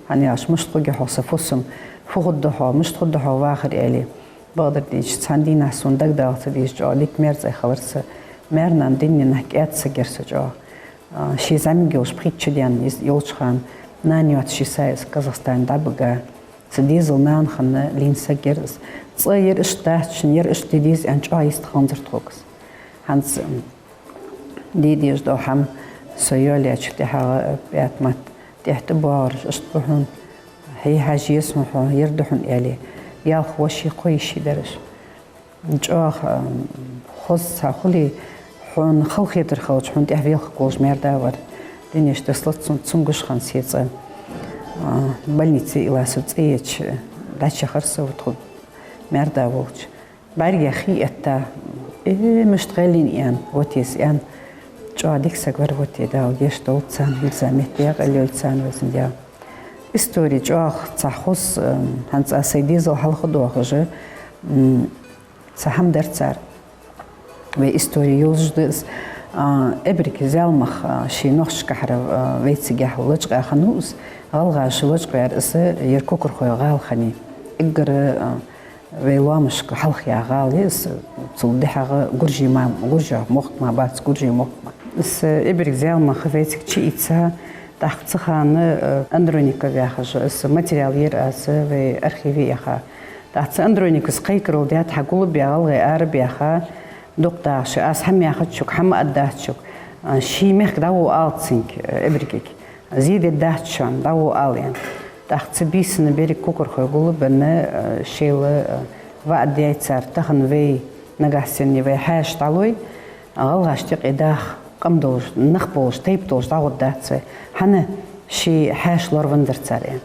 хӀана аьлча мишта хургья хьо са фусам, фу хургда хьо, мишта хургда хьо вахар аьле. Бакъдар дийцача, цхьан дийнахьа сона дагадала ца дезаш чӀоагӀа дика маьр-цӀай хилар са, маьр-нана динненахь кӀаьда саг яр са чӀоагӀа. А, ше зӀамига йолаш пхийтта шу даьнна из йолча хана, нана йоацаш йисай из Казахстане дӀабига. Са дезала нана хинна лийнна саг яр из. ЦӀа яр иштта дац шун, яр иштта де деза аьнна чӀоагӀа йистхиланзар тхога из. ХӀанз де дезаш дола хӀама со йоалаяьчул тӀехьагӀа пӀаьта матта тӀехьа тӀабоагӀараш иштта ба хьона. Хье хьажа еза хьона хьо, яр да хьона аьле, ялх воша, кхо йиша дар уж. ЧӀоагӀа, м, хоза цхьа хуле, хьона халахетар хилча, хьона тӀехьа велхаргволаш маьр-да вар. Динеш тесла цун, цун гуш хинна се цӀа. А, больнице илла со цӀа еча, дӀачахар со вот ху маьр-да волча. БӀаргех хий этта, э, мишта гӀелийна аьнна, вот из аьнна. ЧӀоагӀа дика саг вар, вот из, Дала гешт долда царна, хӀинца метте къайлойла царна, Везан Даьла. Истори чӀоагӀа цхьа хоза, э, хӀанз а сай дезал хьалхадоахаш, м, цхьа хӀама дар цар. Вай истори йолаш да из, а, эбарг Зялмах, а, ший нохчашкахьара, а, вайцигахьа лачкъаяь хиннав из, гӀалгӀаша лачкъаяьр из, ер Кукурхой гӀала хиннай. Эггара, а, вай лоамашка хьалха яь гӀала я из, цул дехьагӀа гуржий ма, гуржий мохк ма бац, гуржий мохк ма. Из эбарг Зялмах вайцига чуийца, тӀаккха цу хана, э, Андроников яхаш, из материал йир аз, вай архиве яха. ТӀаккха цу Андрониковс кхайкарал даьд, хьа гулбаь гӀалгӀай арабаьха, дукха дагӀаш, аз хӀама яхац шуга, хӀама аргдац шуга, а, ший мехка дӀавола ала цунга, э, эбаргага. Зе дергдац шоана, дӀавола ала аьнна. ТӀаккха цу бийсанна беррига Кукурхой гулбенна, э, шоайла, э, ваӀад даьд цар, тахан вай, нагахьа санна вай хьаьша дӀалой, гӀалгӀашта юкъе даха къам долаш, нах болаш, тайпа долаш дӀагӀоргдац вай. ХӀана, ший хьаьша лоравеннадар цар аьнна.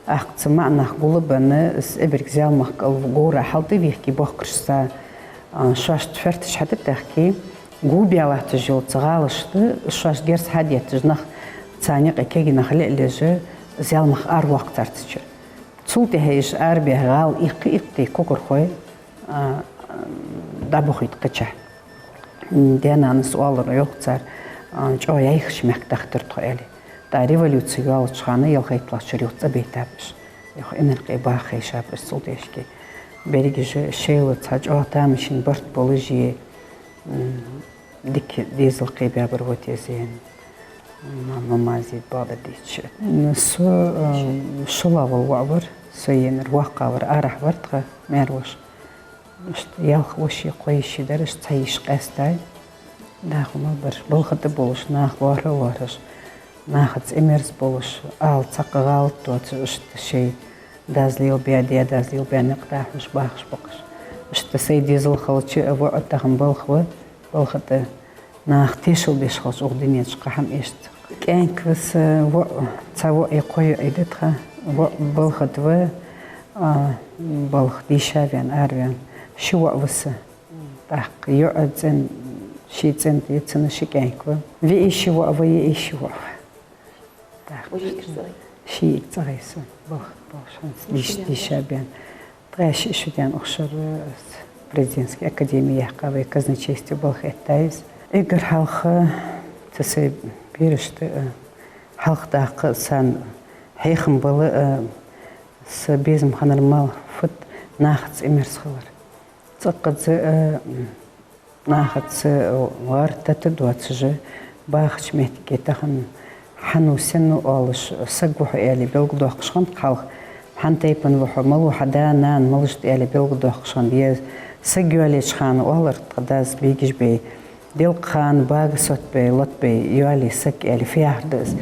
ТӀаккха цу маӀанах гулбенна, из эбарг Зялмах кӀал говра хьалтӀавехке бохкарашца, а, шоашта ферташ хьатӀатехке, гулбаь латташ йолча гӀалашта шоашта герз хьадетташ нах, царна юкъе кагий нах лелаеш, Зялмах аравоаккх цар цу чура. Цул тӀехьагӀа уж арабаьхе гӀала иккха-иккхе Кукурхой, а, дӀабохийт кхычахьа. Даь-нанас оалар йоах цар, а, чӀоагӀа йӀайхача мехка дахийтар тхо аьле. ТӀаккха революци йоалача хана ялхайтталагӀча шера юха цӀабайтаб уж. Юха Инаркъе баха хайшаб уж цул тӀехьашка. Берригаш шоайла цхьа чӀоагӀа тамашийна барт болаш е, м, дика дезал кхебаьбар, вот из аьнна. Ма-, ма-, мазид бакъдар дийцача. Со, а, шоллагӀа вола воӀ вар, со енар воккхагӀа вар, арахьа вар тха маьр-воша. Иштта ялх воша, кхо йиша дар уж, цхьа йиша къаьстай. ДӀахо мел бараш балха тӀа болаш, наха лоархӀа а лоархӀаш, нахаца имерза болаш, ала цхьаккха гӀалат доацаш, иштта шоай дас лелабаь, даь-дас лелабаь никъ дӀахьош, бахаш, боккхаш. Иштта сай дезал хилча а, воӀ а тахан балха ва, балха тӀа наха тешал беш хилча, укх дунен чу кхы хӀама эшац. КӀаьнк ва са, воӀ, цхьа воӀ е кхо йоӀ я тха, воӀ балха тӀа ва, а, балха дийша ваьнна, араваьнна, ши воӀ ва са. ТӀаккха йоӀ цӀен, ший цӀен тӀа я цунна, ши кӀаьнк ва. ВиӀий ши воӀ ва, йиӀий ши воӀ ва. ТӀаккха ши йиӀиг цӀагӀа я са, балха, балха шанца дийш-, дийша баьнна. Ткъаь ши шу даьнна укх шера Президентски академи яьккха, вай казначействе балха эттай из. Эггара хьалха цу сай берашта, а, хьалхадаккха, царна хьехам бала, а, са безам хиннар мала фуд нахаца имерза хилар. Цкъаза, а, нахаца гӀар-тата доацаш, бахача моттиге тахан хьанна ва, сенна ва оалаш, саг ва хьо аьле белгалдоаккхаш хиннад хьалха, хьан тайпан ва хьо, мала ва хьа да, нана, малаш да аьле белгалдоаккхаш хиннад. Е саг йоалаеча хана оалар тха дас, бегаш бе, Делкъа хана бага сотбе, лотбе йоалае саг аьле фу яхар да из.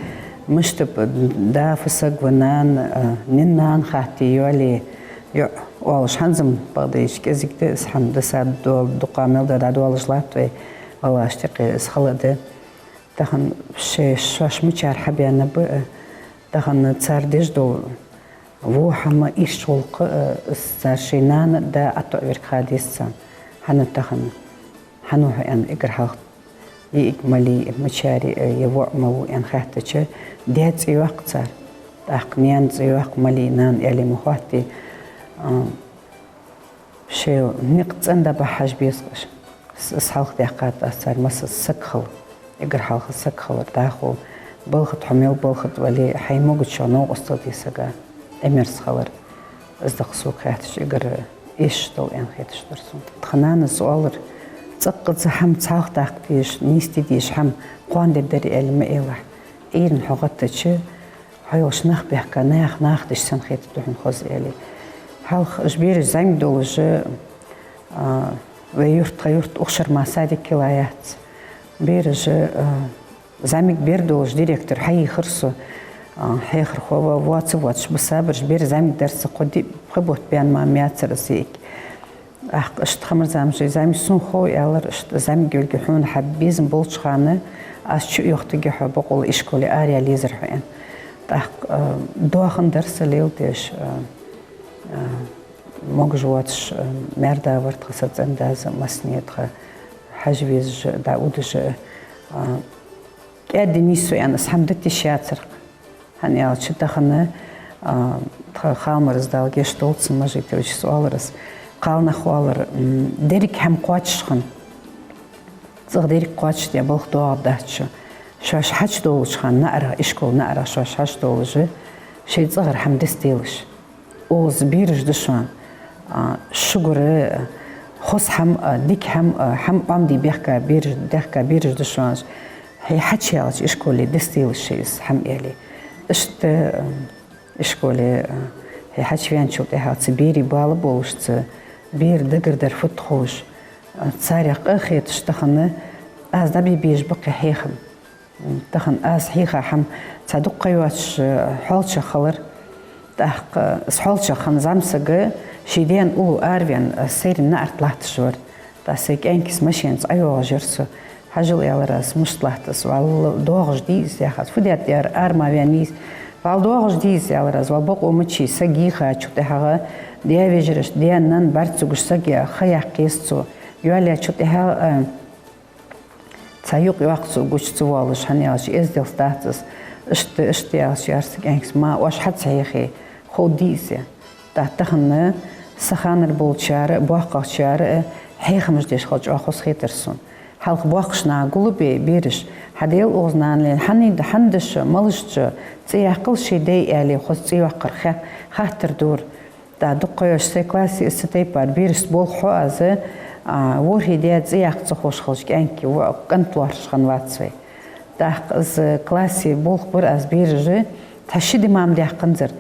Мишта ба да, фу саг ва, нана, а, нин-нана хатте йоалае йоӀ оалаш, хӀанз-м бакъда из кӀезига да из хӀама, дисад дола, дукха мел да дӀадоалаш латт вай гӀалгӀашта юкъе, из хала да. Тахан шоай, шоаш мичара хьабаьннаб а, тахан цар деш дола во хӀама, ирча гӀулакх а, из цар шоай нана а, да а ӀотоӀавергха деза царна. ХӀана тахан, хӀана ва хьо аьнна, эггара хьалха йиӀиг малий, мичара йиӀий, е воӀ ма вий аьнна хаьттача, даь цӀи йоаккх цар. ТӀаккха наьна цӀи йоаккх, малий, нана аьле ма хоатте. А, шоай никъ цӀенда бахьаш беза-кх уж. С-, с-, хьалха даьккхад аз цар масса саг хила. Эггара хьалха саг хилар дӀахо. Балха тӀа хьо мел балха тӀа вале, хьай могачох новкъостал де сага, Ӏимерза хилар. Из да-кх сога хаьттача эггара эшаш дола аьнна хеташ дар сона. Тха нанас оалар: цӀаккха из хӀама цхьалха даккха дезаш, нийсде дезаш хӀама кхоана дергдар аьле ма элахь. Ӏуйрийна хьо гӀаттача, хьо йолча нах баьхка, наьха нах деш санна хетаргда хьона хоза, аьле. Хьалха уж бераш зӀамига долаш, а, вай юрта, тха юрта укх шера мара садик кила яц. Бераш, а, зӀамига бер долаш, директор хьайийхар со, а, хьехархо ва, воаца воацаш бисабар уж, бер зӀамига дар са, кхо ди-, пхи бутт баьнна мара ма яцар из йиӀиг. ТӀаккха иштта Хамарзамажий зӀамига сона хов, аьлар, иштта зӀамига йолга хьона хьа безам болча хана, аз чу а йохийтаргья хьо, бокъонца ишколе араяла езар хьо, аьнна. ТӀаккха, а, доахан дар са леладеш, а, а, могаш воацаш, а, маьр-да вар тха, са цӀен-дас а, массане а тха хьажа везаш а, дӀаудаш а, а, кӀаьдде нийса со, аьнна, из хӀама дита йиш яцар-кх. ХӀана аьлча тахан, а, тха Халамарза, Дала гешт долда цун, Мажитовичас оалар из, кхалнах оалар, м, деррига хӀама кхоачаш хинна. ЦӀагӀа деррига кхоачашде балха доагӀаргдац шо. Шоаш хьачудолалуча хана наӀарах, ишкола наӀарах шоаш хьачудолалуш, шоай цӀагӀара хӀама дицделаш. Укхаза бераш да шоана, а, шугара, а, хоза хӀама, а, дика хӀама, а, хӀама Ӏомаде бехка бераш, дехка бераш да шоана. Хьо хьачуяьлча ишколе дицделаш шоай из хӀама, аьле. Иштта, а, ишколе, а, хьо хьачувеначул тӀехьагӀа цу берий бала болаш, цу берий дагардар фуд ховш, а, царех къахеташ тахан аз дӀабе безаш ба-кх хьехам. Тахан аз хьийха хӀама цхьа дукха ха йоацаш, э, хьоалчагӀа хилар. ТӀаккха из хьоалчагӀа хинна зӀамсаг ший даьна уллув араваьнна, э, сайранна наӀарга латташ вар. ТӀаккха сай кӀаьнкас машенаца ӀойоагӀаш яр со. Хьажал, аьлар аз, мишта латт из, валлахӀи, доагӀаш дий из, яхаш. Фу даьд, аьлар, ара ма ваьннавий из. ВаллахӀи, доагӀаш дий из, аьлар аз, валлахӀи, бокъо мичай, саг йийхачул тӀехьагӀа даь-вежарашта, даь-нанна бӀарга ца гуш саг я, ха яккха еза цо. Йоалаяьчул тӀехьагӀа, э, цхьа юкъ йоаккх цо гуча ца воалаш, хӀана аьлча эзделца дац из. Иштта, иштта аьлча, аьлар са кӀаьнкас, ма оаш хьа ца хьехе, ховргдий из? ТӀаккха тахан са ханара болчар а, боккхагӀчар а хьехамаш деш хилча, чӀоагӀа хоза хетар сона. Хьалха боккхагӀча наха гулбе бераш: хьа Даьла укхаза, нана, лела, хьан да, хьан да шо, малаш да шо, цӀи яккхал шоай даьй, аьле, хоза цӀи йоаккхар хе-, хаттар дора. ТӀаккха дукха ха йоацаш сай классе из цу тайпара берашца болх хьу аз, а, ворхӀе даь цӀи яккха ца ховш хилча, кӀаьнк, воӀ, кӀант лоархӀаш хиннавац вай. ТӀаккха из классе болх бир аз бераш, цхьа ши ди мара даьккханзар.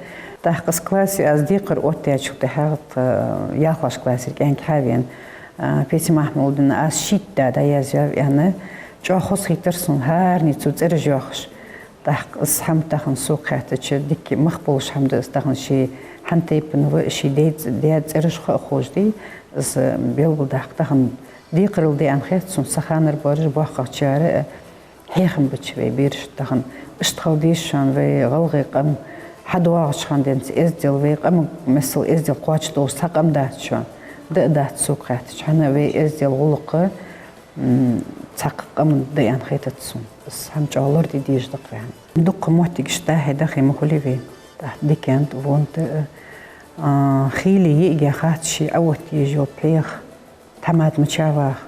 ТӀаккха из классе аз декхар оттаяьчул тӀехьагӀа тха ялхлагӀча классера кӀаьнк хьавена, а, Петя Махьмудовна, аз шийтта да дӀаязъяьй, аьнна, чӀоагӀа хоза хийтар сона, хӀаране цо цӀераш йоахаш. ТӀаккха из хӀама тахан сога хаьттача, дика мах болаш хӀама да из, тахан ший хьан тайпан ва, ший даь ц-, даь цӀераш ха а ховш дий, из белгалдаккха тахан декхарийла да аьнна хет сона, са ханара бараш, боккхагӀчар а, хьехам беча вай берашта тахан. Иштта хила деза шоана, вай гӀалгӀай къам хьадоагӀача хана денз эздел, вай къаман миссел эздел кхоачаш долаш цхьа къам дац шоана. Да а дац сога хаьттача, хӀана, вай эздел, гӀулакх, м, цхьаккха къаман да аьнна хетац сона. Из хӀама чӀоагӀа лораде дезаш да-кх вай хӀанз. Дукха моттигаш дӀа-хьа даха ма хулий вай. ТӀаккха диканца, вонца, а, хийла йиӀига хац ший Ӏооттаеш йола пхьегӀа, тхьамада ма чаваха.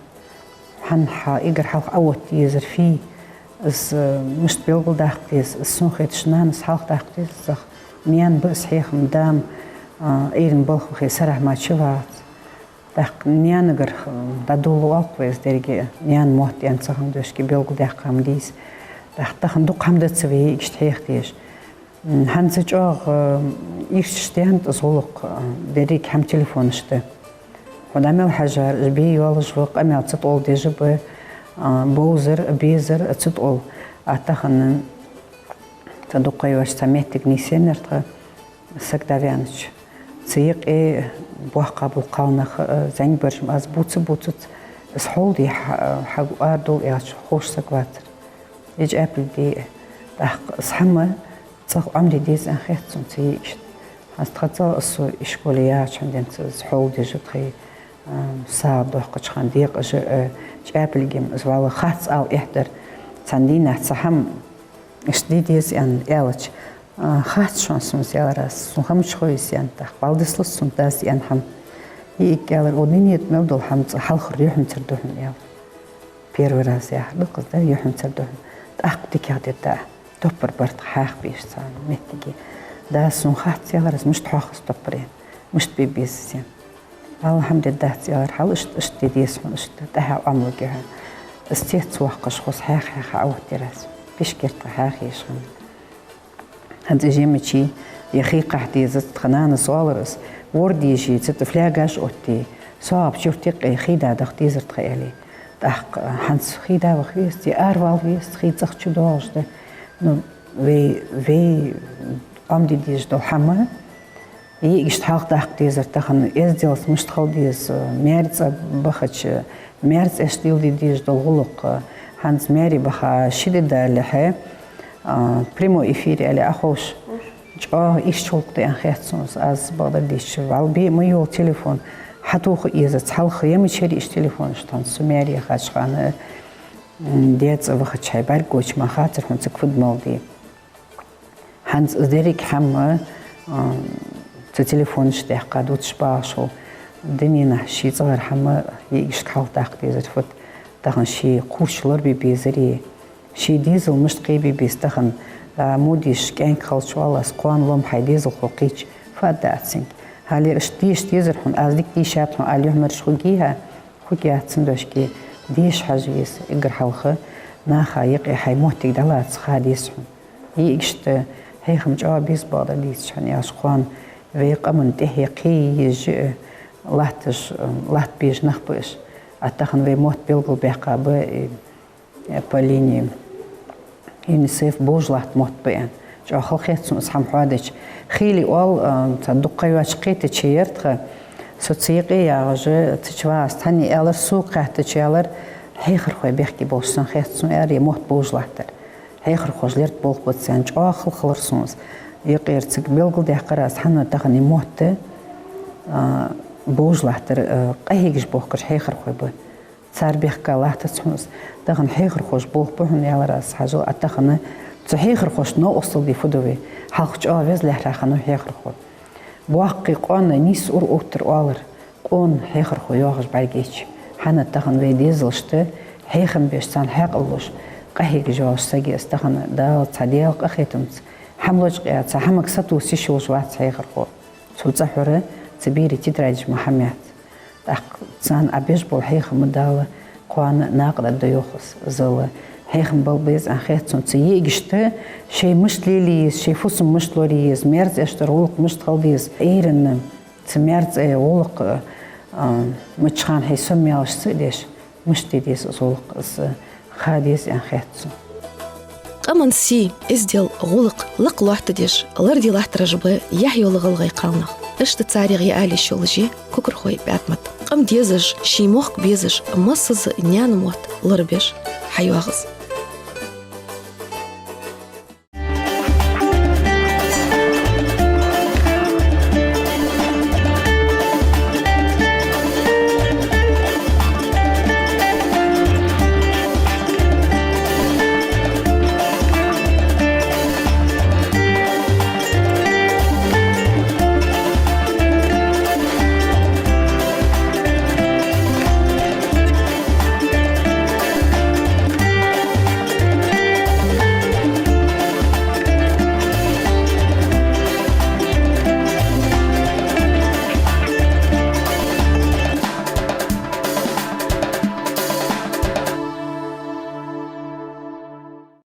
ХӀана, хьа эггара хьалха Ӏооттае езар фуй? Из, а, мишта белгалдаккха деза? Из, сона хеташ, нанас хьалхадаккха деза цох. Наьна ба из хьехам, да-м, а, Ӏуйрийна балха вахе, сарахьа мара чувахац. ТӀаккха наьнагара, м, дӀадоладу оал-кх вай из деррига, наьна мотт аьнна цхьан дош чу белгалдаьккха хӀама дий из. ТӀаккха тахан дукха хӀама да-кх вай йиӀигашта хьеха дезаш. М, хӀанз чӀоагӀа, м, ирча даьннад из гӀулакх, м, деррига хӀама телефонашта. Хьо дӀа мел хьажар, уж бе йоалаш ба, къамаьл цу тӀа оалаш ба, А, бовзар, безар, цу тӀа оал. А тахан цхьа дукха йоацаш цхьа моттиг нийсъеннаяр тха, саг дӀаваьннача. Цу юкъе боккха бола кхалнах, а, зӀамига бараш-м аз бувца-бувцац, из хьол де хьа-, хьога арадовла аьлча, ховш саг вацар. Из чӀаьпилг де, тӀаккха из хӀама цӀагӀа Ӏомаде деза аьнна хет сона цу йиӀигашта. ХӀанз тха цӀагӀа из со ишколе ягӀача хана денз из хьол деш а тхоай, а, сагӀа доаккхача хана декъаш а, э, чӀаьпилг-м из вӀалла хац ала эхь дар. Цхьан дийнахьа цхьа хӀама иштта де деза аьнна аьлча, а, хац шоана сона из аьлар аз, сона хӀама мича хов из аьнна, тӀаккха бӀаьлдислац сона дас аьнна хӀама. ЙиӀиг аьлар: «О, дунен тӀа мел дола хӀама цкъа хьалхара юхьанцара да хьона», — аьлар. Первый раз яхар да-кх из, да, юхьанцара да хьона. ТӀаккха дикагӀа дергда, топпар бар тха хьаха беш цхьан моттиге. Дас сона хац аьлар аз, мишта хьоах из топпар аьнна, мишта бе беза из аьнна. Валлахьи, хӀама дергдац аьлар, хьал иштта, иштта де деза хьона, иштта тӀехьа Ӏомалургья хьона. Из цецвоаккхаш, хоза хьаьха-хьаьха Ӏооттаяр аз. Пишкер тӀа хьаьха еш хиннад. ХӀанз из жемача е хий кхахьа дезац, тха нанас оалар из: «Ворда ежий, цу тӀа флягаш оттае, соагӀа чурт яккхе, хий дӀадаха дезар тха», — аьле. ТӀаккха хӀанз хий дӀаваха везац, е аравала везац, хий цӀагӀа чудоагӀаш да. Ну, вай, вай Ӏомаде дезаш дола хӀама, йиӀигашта хьалхадаккха дезар тахан, эзделца мишта хила деза, маьре цӀа бахача, маьре цӀа эшта леладе дезаш дола гӀулакх. ХӀанз маьре баха ши ди далехьа, а, прямой эфир аьле Ӏоховш, чӀоагӀа ийрча гӀулакх да аьнна хет сона из, аз бакъдар дийцача. ВӀалла бе а ма йола телефон, хьатоха а езац, хьалха е мичара я уж телефонаш, тхона со маьре яхача хана, м, даь цӀа вахача хьай бӀаргагуча ма хацар хьона цига фуд мел де. ХӀанз из деррига хӀама, а, цу телефонаш тӀа даьккха дувцаш багӀаш хул. Дуненахьа ший цӀагӀара хӀама йиӀигашка хьалхадаккха дезар фуд, тахан ший кхувш лорабе безаре, ший дезал мишта кхебе беза тахан, а, мо деш кӀаьнк хилча, валлахӀи, кхоана лом хьай дезалхо кхийча, фу аргда Ӏа цунга? Хьалера иштта деша дезар хьона, аз дика дийшад хьона ала юхьмараш хургья хьа? Хургьяц, цудухьа деша хьажа веза, эггара хьалха наха юкъе хьай моттиг дӀалаца ха деза хьона. ЙиӀигашта хьехам чӀоагӀа беза, бакъдар дийцача, хӀана аьлча кхоана вай къаман тӀехье кхееш а, латташ, латта безаш нах ба уж. А тахан вай мотт белгалбаьккха ба, э, по линии ЮНИСЕФ божа латта мотт ба аьнна. ЧӀоагӀа хала хет сона из хӀама хьоадича. Хийла оал, а, цхьа дукха ха йоацаш кхетаче яр тха, со цу юкъе ягӀаш, цу чу вагӀаш цхьанне аьлар, сога хаьттача аьлар, хьехархой бехке болаш санна хет сона, аьлар, е мотт божа латтар. Хьехархоша лерта болх бац аьнна, чӀоагӀа хала хилар сона из. Юкъера цига белгалдаьккхар аз, хӀана тахан из мотт, а, божа латтар, а, къахьегаш бохкаш хьехархой ба. Цар бехке латтац хьона из. Тахан хьехархоша болх ба хьона, аьлар аз, хьажал, а тахан цу хьехархошта новкъостал де фу ду вай? Хьалха чӀоагӀа веза лаьрхӀа хиннав хьехархо. Боккхий къоанна нийса ура оттар оалар, къона хьехархо йоагӀаш бӀаргайча. ХӀана тахан вай дезалашта хьехам беш, царна хьаькъал луш, къахьегаш йоагӀаш саг я из тахан, Дала цхьа Даьла къахетамца, хӀама лочкъаяь, цхьа хӀамага сатувса йиш йолаш вац хьехархо. Цул цӀахьара цу берий тетрадаш ма хӀама яц. ТӀаккха царна Ӏа беш бола хьехам Дала кхоана накъадаргда йоах из, зала. Хьехам бала беза аьнна хет сона цу йиӀигашта, шоай мишта лелае еза, шоай фусам мишта лорае еза, маьре цӀа эшдара гӀулакх мишта хила деза. Ӏуйранна цу маьре цӀа гӀулакх, а, мичча хана хьай сомаялаш ца а деш, мишта де деза из гӀулакх, из ха деза аьнна хет сона. Къаман сий, эздел, гӀулакх лакха лоаттадеш, лораде латтараш ба яхь йола гӀалгӀай кхалнах. Иштта царех я ала йиш йолаш я Кукархой ПӀаьтмат. Къам дезаш, ший мохк безаш, массаза наьна мотт лорабеш хьайоагӀа из.